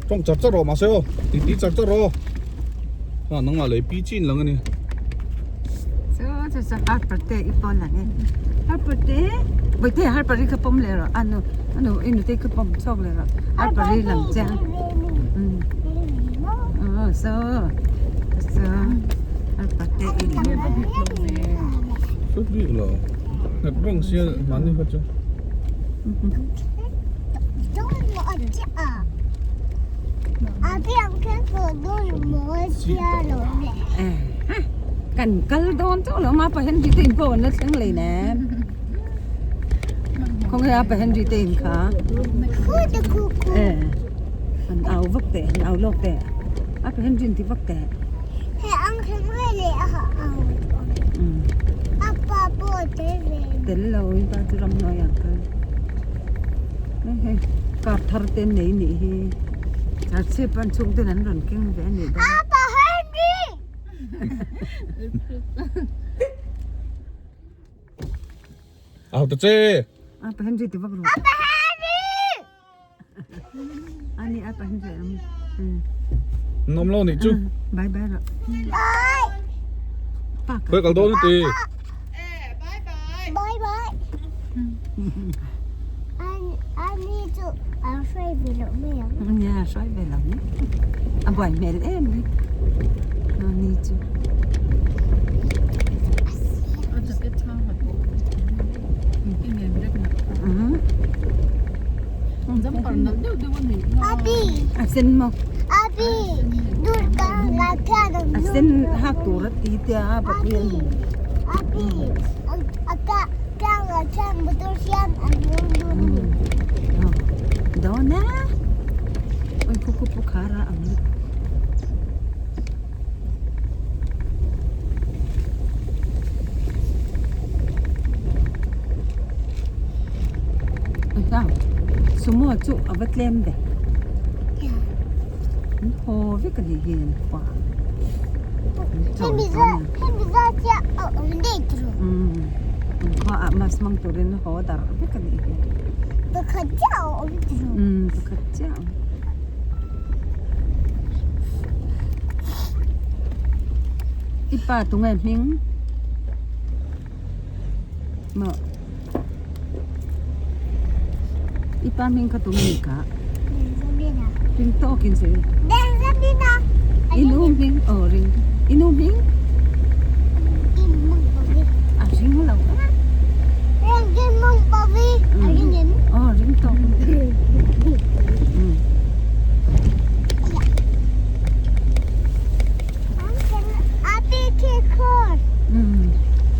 Tawng char char rawh mahse aw ti ti char char rawh aw nangmah lei pi chin lang a ni. Chu chu chu harper te i pawn lang e harper te bawihte harper hi ka pawm leh rawh a nu a nu i nute ka pawm chhuak leh rawh harper hi lang chiang aw so so harper te i lang Hret bik lo nghet reng sia mahni kha chu. Kan kal dawn chauh lo ma pa Henry te in pawh an la thleng lei nen khawnge a pa Henry te in kha an au vak teh an au lawk teh a pa Henry in ti vak teh. Tel lo in pa chu ramhnuai ah kal hei hei car thar te an nei nih hi chhip an chhung ten an rawn keng ve a nih dawn Au ta che A pa Henry ti vak rawh Ani a pa Henry am Nom lo nih chu Bye bye rawh Bye Khoi kal dawn ti Bye bye Ani chu a hruai ve loh mai ang Nia a hruai ve lo ni a buai hmel em mai Ani chu A jacket tha nghat bawk i ngen vek na jumper nalh deuh deuh a nih kha Abi A sen maw Abi Durga la khian A sen hak tur a ti tia a papuia Abi Abi a ka tlang ah khian motor siam an lung dawn a ni. Dawn a oi khu khu pu khar a ang Sumo chu a va tlem ve an haw vek a nih hi an khua an khua ah mask hmang turin haw darh vek a nih hi pakhat chiah a awm pakhat chiah a awm. I pa tunge hming maw i pa hming kha tunge ni kah ring tawkin sawi i nu hming aw ring i nu hming a ring lo aw ring tawk.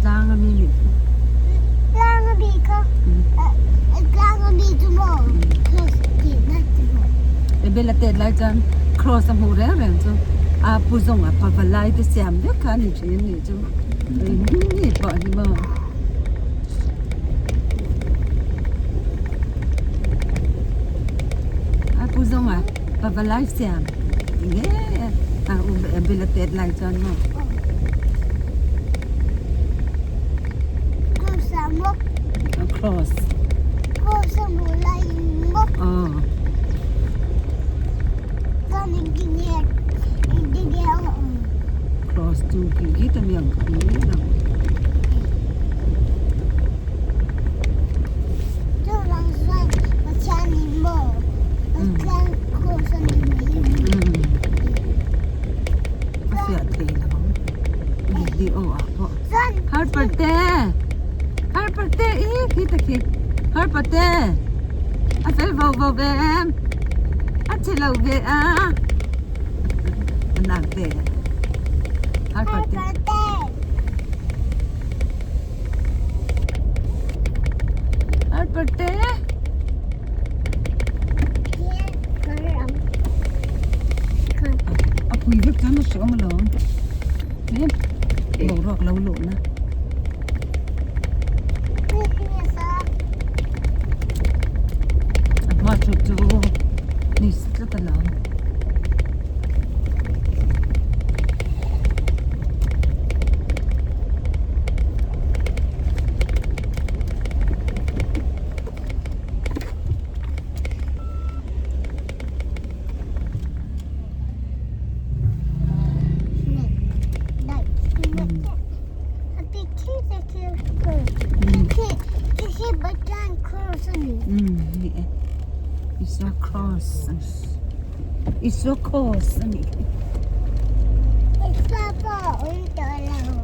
Tlang a mi nih khi. Tlang a mi kha. Tlang a mi chu maw cross tih na ti maw. Ebel a tet lai chuan cross a hmuh reng reng chu a pu zawng a pa valai te siam vek kha a ni thin nih chu. Eng pawh hi maw. A pu zawng a pa valai siam ti ngei a a u Abel a tet lai chuan maw. Cross a maw. A cross. Cross a hmuh laiin maw. Aw. Chuan engtin nge engtin nge a awm. Cross chu khi khi ta miang khi lo. Chuvang chuan Pathian in maw Pathian cross a ni mai. A fiah thei lo ang video ah pawh. Harper te! Harper te i khi ta khi. Harper te! A fel vo vo ve em? A che lo ve a. A nak te. Harper te. Harper te. A pui vek chuan a hreawm alawm. Tlem boruak lo luhna. A hma thut chu ni tlat alawm. Isua cross Isua cross a nih khi. Isua pawh a awm tawh lo.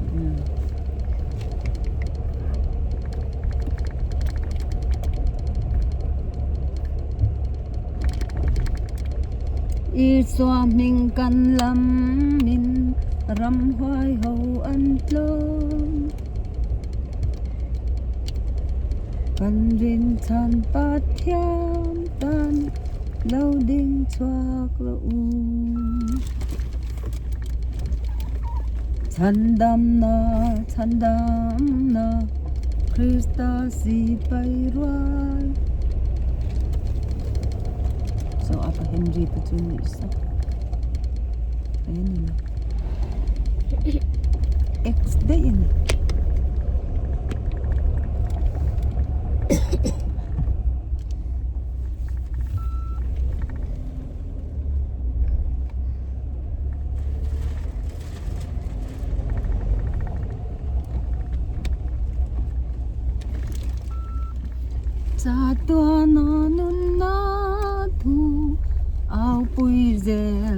Isua hming kan lam in ramhuai ho an tlawm. Kan rinchhan Pathian tan lo ding chhuak rawh u. Chhandamna, chhandamna, Krista sipai rual. So apa Henry te chu nuih sak mai a ni lo. X daih a ni. Chatuana nunna thu au pui zel.